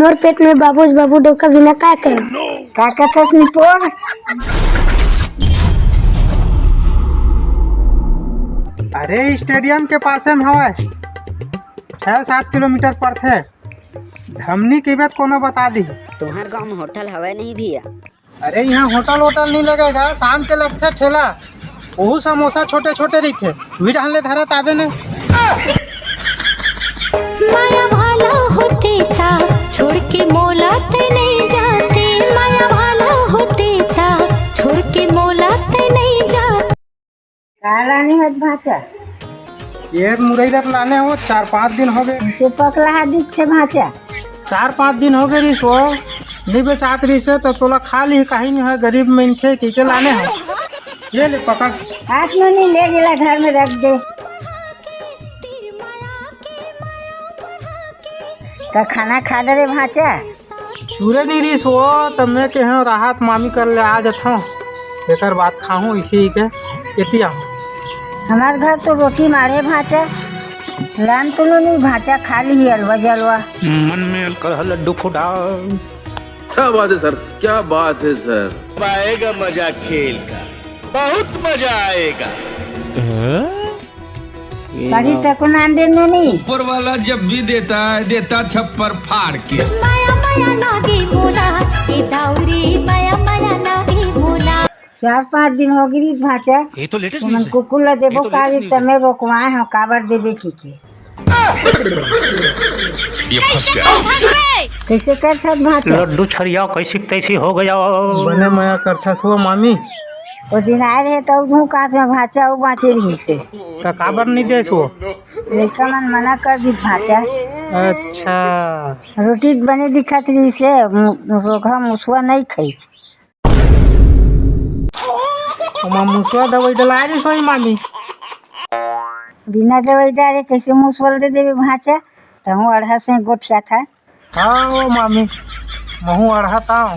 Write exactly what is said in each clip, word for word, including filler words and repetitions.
मोर पेट में बाबूस बाबू डोका बिना का करो? का कथस निपोर? अरे, स्टेडियम के पासे में हवय, छह सात किलोमीटर पड़थे। धमनी कहिबे त कोनो बता दिही। तुम्हार गांव में होटल हवय नहीं भैया? अरे, यहाँ होटल वोटल नहीं लगेगा, शाम के लगथे ठेला। ओहू समोसा छोटे छोटे रहिथे, उही डहन ले धरत आबे ने। माया वाला होते ता छोड़ के मोला ते नहीं जाते, माया वाला होते ता छोड़ के मोला ते नहीं जाते। का लाने हस भांचा? ये मुरई रत लाने हो, चार पाँच दिन हो गए। इसे पकला हा दिखथे भांचा। चार पाँच दिन हो गए रिस वो, नहीं बेचात रिस हे, तो तोला खा ली, कहीं नहीं है, गरीब मनखे के, के लाने हो। ये ले पकड़। हाथ में नहीं ले गेला, घर में रख दे। त खाना खा डरे भांचा। सुरे नहीं रिस वो, तब मैं कहे राहत मामी कर ले आ जात हूँ, एकर बात खाहूँ इसी के एती आहूँ। हमार घर तो रोटी मारे भांचा, लान तो नहीं भांचा, खा ली अलवा जलवा। मन में अलकरह लड्डू फुटा। क्या बात है सर, क्या बात है सर। आएगा मजा खेल का, बहुत मजा आएगा। कभी तक नाम दे नोनी। ऊपर वाला जब भी देता है, देता छप्पर फाड़ के। माया माया लागे मोला, ए दाऊ रे, माया माया लागे मोला। चार पाँच दिन हो गई भांचा। ये तो लेटेस्ट तुमन न्यूज़ है। कुकुर ला देबो ये तो लेटेस्ट काली न्यूज़ है। तमे रोकवाए हो, काबर देबे की के। ये फंस गया। कैसे कर सकत भांचा? लड्डू छरिया कैसी तैसी हो गया। बने मया करथस हो मामी। ओ दिन आए रहे तो उधू कास में भांचा उ बांचे रही से। त काबर नहीं देस वो? लइका मन मना कर दी भांचा। अच्छा। रोटी बने दिखत रही से, मु-, रोगहा मुसवा नहीं खाई। ओमा मुसवा दवाई डलाए रही सोई मामी। बिना दवाई डारे कैसे मुसवा दे देबे भांचा? तहूँ अड़हा से गोठिया था। हाँ वो मामी, महू अड़हा ताव,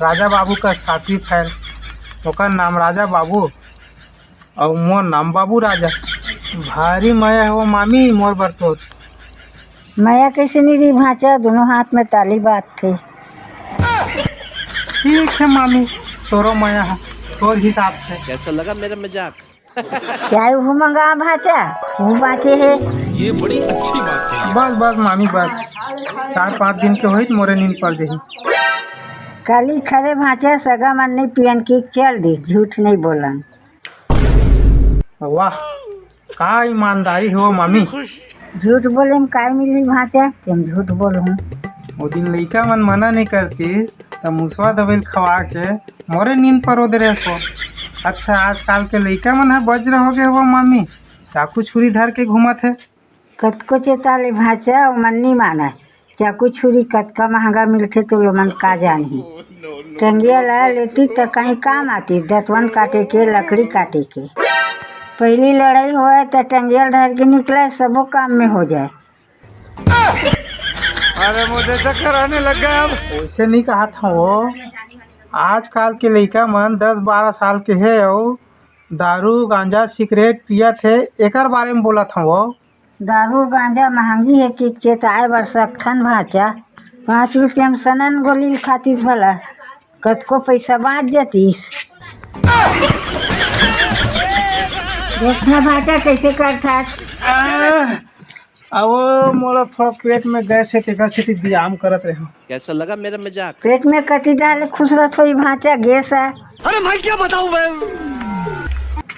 राजा बाबू का साथी फैन, ओकर नाम राजा बाबू। अउ मोर नाम बाबू राजा। भारी मया हे वो मामी मोर बर तोर। मया कैसे नहीं रही भांचा, दोनों हाथ में ताली बात थे। ठीक है मामी, तोरो मया है, तोर हिसाब से। कैसा लगा मेरा मजाक? क्या वो मंगा भांचा, वो बांचे है। ये बड़ी अच्छी बात कही है। बस बस मामी बस, चार पाँच दिन के होई त मोरे नींद पड़ जाही। काली खरे भांचा, सगा मन नहीं पियन की चल दी, झूठ नहीं बोलन। वाह, का ईमानदारी हो मामी। झूठ बोले में काय मिली भांचा, तेम झूठ बोलहूँ। वो दिन लइका मन मना नहीं करती, त मुसवा दवाई खवा के मोरे नींद परो दे रहे सो। अच्छा, आजकल के लइका मन ह वज्र हो गए हो मामी, चाकू छुरी धर के घूमत है। कतको चेता ले भांचा, ओमन नी मानय। चाकू छुरी कतका महंगा मिलथे, तो लोमन का जानही। टंगिया ला लेती त कहीं काम आती, दतवन काटे के, लकड़ी काटे के। पहिली लड़ाई होवय त टंगिया ल धर के निकलय, सबो काम में हो जाय। अरे मुझे चक्कर आने लग गया अब। वैसे नहीं कहा था वो, आजकल के लइका मन दस बारह साल के हे अउ दारू, गांजा, सिगरेट पियत हे, एकर बारे में बोलत हवं वो। दारू गांजा महंगी हे कि चेताए बर सकथन भांचा। पाँच रुपया में सनन गोली खातिर भला कतको पैसा बांच जतिस। देखना भांचा कैसे करथस। आह, अवो मोला थोड़ा पेट में गैस हे, तेकर सेती व्यायाम करत रेहेंव। कैसा लगा मेरा मजाक? पेट में कति डाले खुसरत होई भांचा गैस हे। अरे भाई क्या बताऊं मैं।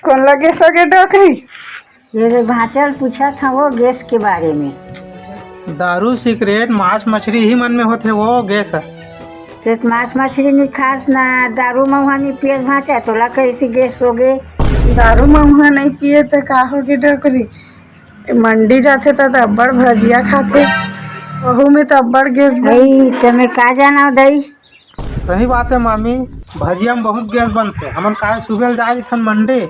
कोन लगे सगे डोकरी? ये रे भांचल पूछत हवं गैस के बारे में। दारू, सिगरेट, मांस, मछरी ही मन में होथे वो गैस। ते मांस मछरी नी खास ना, दारू महुआ नी पियस भांचा, तोला कैसे गैस होगे? दारू महुआ नहीं पिए त का होगे डोकरी? मंडी जाथे त, त अब्बड़ भजिया खाथे, वहू में त अब्बड़ गैस बन- भाई, तमे का जानव दाई? सही बात हे मामी, भजिया में बहुत गैस बनथे। हमन काय सुबह ले जाय रहिथन मंडी,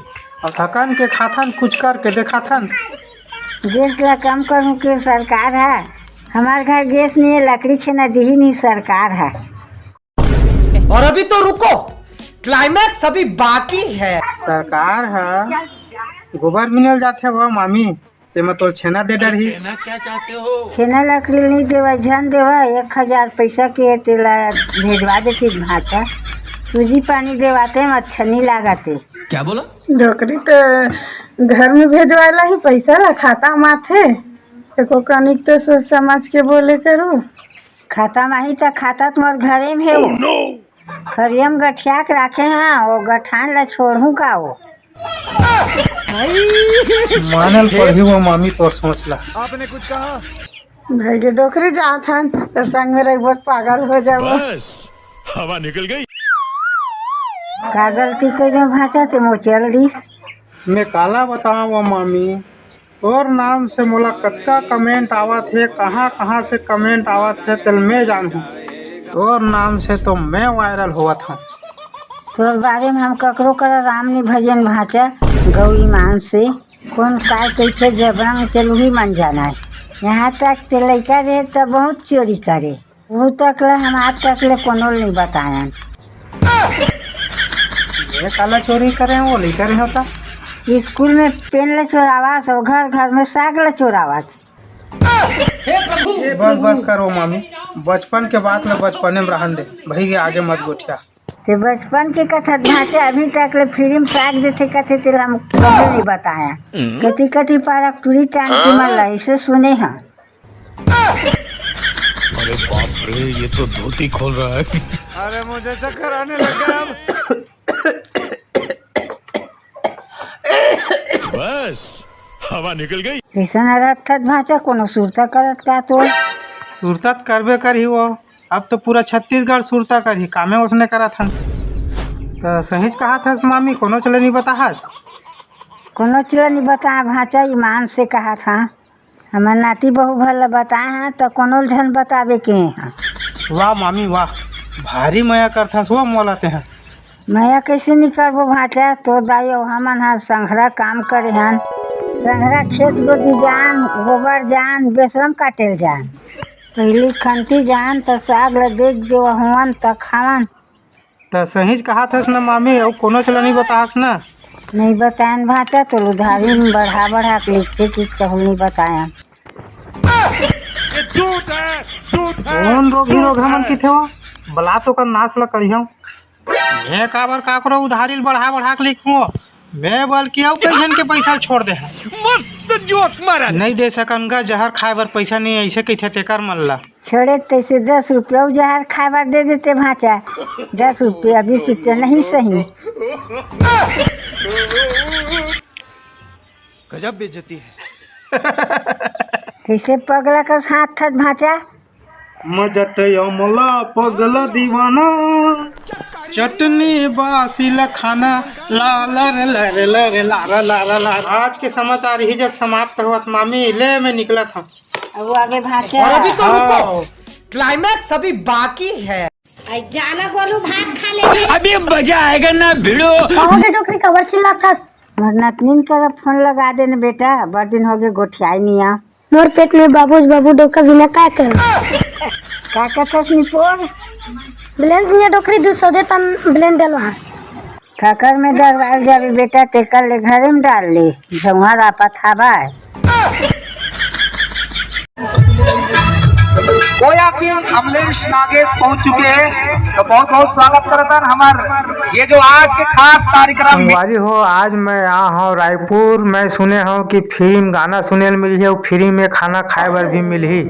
अउ थकन के खाथन, कुछ करके देखाथन। गैस ला कम करूं के सरकार हे, हमार घर गैस नहीं हे, लकड़ी छेना दिही नहीं सरकार हे। और अभी तो रुको, क्लाइमैक्स अभी बाकी है। सरकार हे गोबर बिने ल जाथे वो मामी, तेमा तोर छेना दे डरही। छेना लकड़ी नहीं देवा, झन देवा, एक हजार पैसा के तेला भेजवा देती भांचा। सूजी पानी देवाते म अच्छा नहीं लागते। क्या बोला? डोकरी तो घर में भेजवाला ही पैसा ला खाता माथे। एको कनिक तो सोच समझ के बोले करू। खाता माही त खाता तुम्हार घरे में हे वो। खरियम गठिया के राखे हैं, वो गठान ला छोड़हूँ का वो? मानल पड़ही वो मामी तोर सोच ला। आपने कुछ कहा? भाई के डोकरी जात हन, तो संग में रहिबो त पागल हो जाबो। बस, हवा निकल गई। का गलती कर दे भांचा ते मोचल दिस? मैं काला बताऊं वो मामी, तोर नाम से मोला कतका कमेंट आवत हे, कहाँ कहाँ से कमेंट आवत हे, तेल मैं जानहूँ। तोर नाम से तो मैं वायरल होवत हूँ। तोर बारे में हम ककरो करा राम नहीं भजन भांचा, गौ ईमान से। कौन काय कैसे जबरंग चलूही मन जाना है। यहाँ तक ते लइका रहे तो बहुत चोरी करे। वो तक ले हम आज तक ले कोनो नहीं बतायन। ये काला चोरी करे हैं, वो लइका रहे होता। स्कूल में पेन ले चोरावास और घर घर में साग ले चोरावास। बस बस करो मामी, बचपन के बात ले बचपने में रहन दे, भई के आगे मत गोठिया। ते बचपन के कथा भांचा, अभी तक ले फिल्म साग देथे कथे तेला हम कभी नहीं बताया। कति कति पारा टूरी टांग के मल्ला इसे सुने हैं। अरे बाप रे, ये तो धोती खोल रहा है। अरे मुझे चक्कर आने लग गया अब। बस, हवा निकल गई। कैसन रथत भांचा, कोनो सुरता करत का तो? सुरता त करबे करही वो, अब तो पूरा छत्तीसगढ़ सुरता करही, कामे उसने करत हन। त सहीच कहा थस मामी, कोनो चले नहीं बताहस? कोनो चले नहीं बता भांचा, ईमान से कहा था। हमर नाती बहू भर ल बताए हैं, त कोनो झन बताबे के हैं। वाह मामी वाह, भारी मया करथस वो मोला तेहा। मया कैसे नहीं करबो भांचा, तो दाई अउ हमन ह संघरा काम करे हन। संघरा खेत गोदी जान, गोबर जान, बेसरम काटे ल जान। पहिली खंती जान, त साग ल देख देवा हुवन, त खावन। त सहीच कहा थस न मामी, अउ कोनो चला नहीं बताहस न? नहीं बतायन भांचा, तो उधारी में बढ़ा बढ़ा के लिखते कि कहूँ नहीं बतायन। ये झूठ है, झूठ है, कौन रोगी रोग हमन किथे हो? बला तो कर नाश ल करिहौं। मैं काबर काकरो उधारी ल बढ़ा बढ़ा के लिखूं? मैं बल्कि अउ कई झन के पैसा ल छोड़ दे हन। मस्त जोक मारा। नहीं दे सकन गा, जहर खाए बर पैसा नहीं, ऐसे कहिथे तेकर मन ला। छोड़े तैसे दस रुपया अउ जहर खाए बर दे देते भांचा। दस रुपया, बीस रुपया नहीं सही। गजब बेइज्जती है। कैसे पगला कस हाथ थत भांचा? मजट अमला पगला दीवाना, चटनी बासी ल खाना, ला ला रे ला रे ला रे ला रा ला रा ला रा। आज के समाचार इही जग समाप्त होवत मामी, ले मैं निकलत हूँ। अब वो आगे भांचा। और अभी तो रुको, हाँ। क्लाइमैक्स अभी बाकी है। आई जाना गोलू भात खा ले। अभी मजा आएगा ना भिड़ो। कहो के डोकरी कबर चिल्लाथस? मोर नतनीन करा फोन लगा देन बेटा, बड़ दिन होगे गोठियाई निया। मोर पेट में बाबूज बाबू डोका बिना का कर? का कथस निपोर? ब्लेंड निया डोकरी दू सौ दे तम ब्लेंड डलवा। काकर में डरवाल जाबे बेटा, तेकर ले घरे में डाल ले, झौहा रापत हावय। गोया किंग अमलेश नागेश पहुंच चुके हैं, तो बहुत बहुत स्वागत करतन हमार ये जो आज के खास कार्यक्रम में। संगवारी हो, आज मैं आ हौं रायपुर। मैं सुने हौं कि फिल्म गाना सुने ल मिलही अउ फ्री में खाना खाए बर भी मिलही।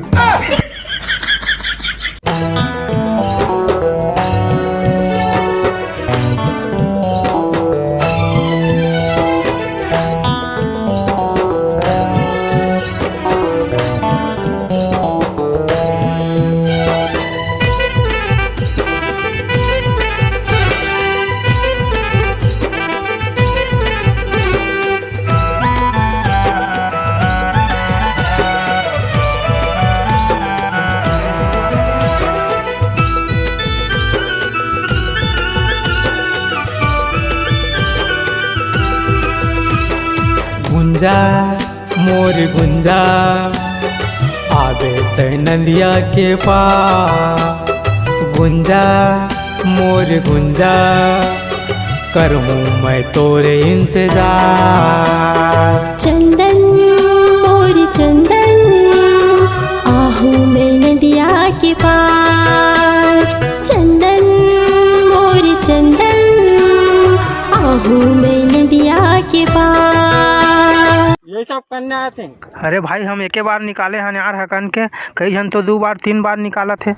गुंजा, मोर गुंजा, आबे तै नंदिया के पास। गुंजा, मोर गुंजा, करहूँ मैं तोरे इंतजार। चंदन चंदन, आहू मैं नदिया के पार। चंदन, मोर चंदन, आहू मैं नदिया के पार। ये सब करने आते हैं। अरे भाई, हम एके बार निकाले हन यार हकन के, कई झन तो दू बार, तीन बार निकालत हे।